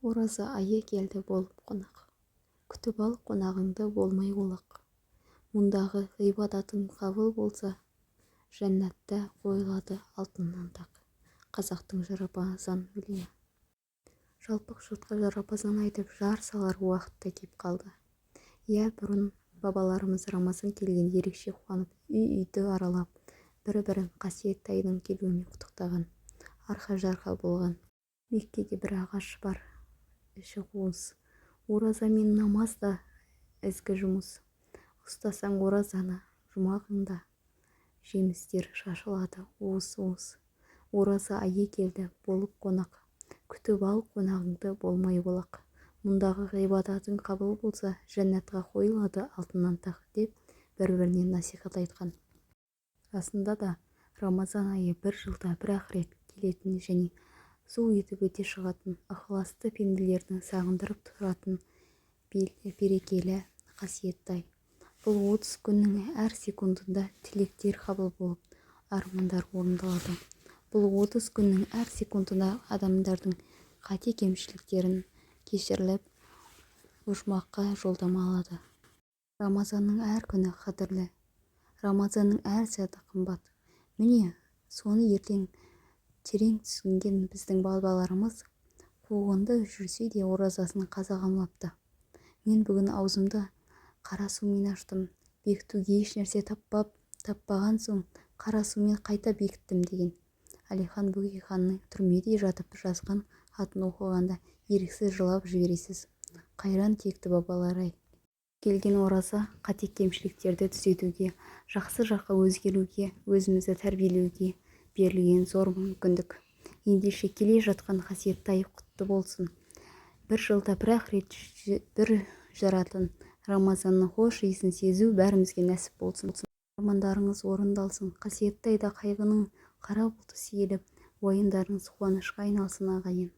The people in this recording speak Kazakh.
Ораза айы келді болып қонақ. Күтіп ал қонағыңды, болмай олақ. Мұндағы ғибадатың қабыл болса, жәннатта қойылады алтыннан тақ. Қазақтың жарапазан өлеңі. Жалпақ жұртқа жарапазан айтып, жар салар уақыт та кеп қалды. Иә, бұрын бабаларымыз Рамазан келгенде ерекше қуанып, үй-үйді аралап, бір-бірін қасиетті айдың келуімен құттықтаған, арқа-жарқа болған. Меккеде бір ағаш бар, іші қуыс. Ораза мен намаз да ізгі жұмыс. Ұстасаң оразаны жұмағыңда, жемістер шашылады уыс-уыс. Ораза айы келді болып қонақ. Күтіп ал қонағыңды, болмай олақ. Мұндағы ғибадатың қабыл болса, жәннатқа қойылады алтыннан тақ, деп бір-біріне насихат айтқан. Расында да, Рамазан айы бір жылда бір-ақ рет келетін және зу етіп өте шығатын, ықыласты пенделерді сағындырып тұратын берекелі, қасиетті ай. Бұл 30 күннің әр секундында тілектер қабыл болып, армандар орындалады. Бұл 30 күннің әр секундында адамдардың қате-кемшіліктерін кешіріліп, ожмаққа жолдама алады. Рамазанның әр күні қадірлі. Рамазанның әр сәті қымбат. Міне, соны ертең терең түсінген біздің бабаларымыз қуғында жүрсе де оразасын қаза қылмапты. Мен бүгін аузымды қара сумен аштым, бекітуге ешнәрсе таппаған соң қара сумен қайта бекіттім, деген Әлихан Бөкейханның түрмеде жатып жазған хатын оқығанда еріксіз жылап жібересіз. Қайран текті бабалар-ай! Келген ораза қате-кемшіліктерді түзетуге, жақсы жаққа өзгеруге, өзімізді тәрбиелеуге берілген зор мүмкіндік. Ендеше, келе жатқан қасиетті ай құтты болсын! Бір жылда бір-ақ рет бүр жаратын Рамазанның хош иісін сезу бәрімізге нәсіп болсын. Армандарыңыз орындалсын! Қасиетті айда қайғының қара бұлты сейіліп, уайымдарыңыз қуанышқа айналсын, ағайын!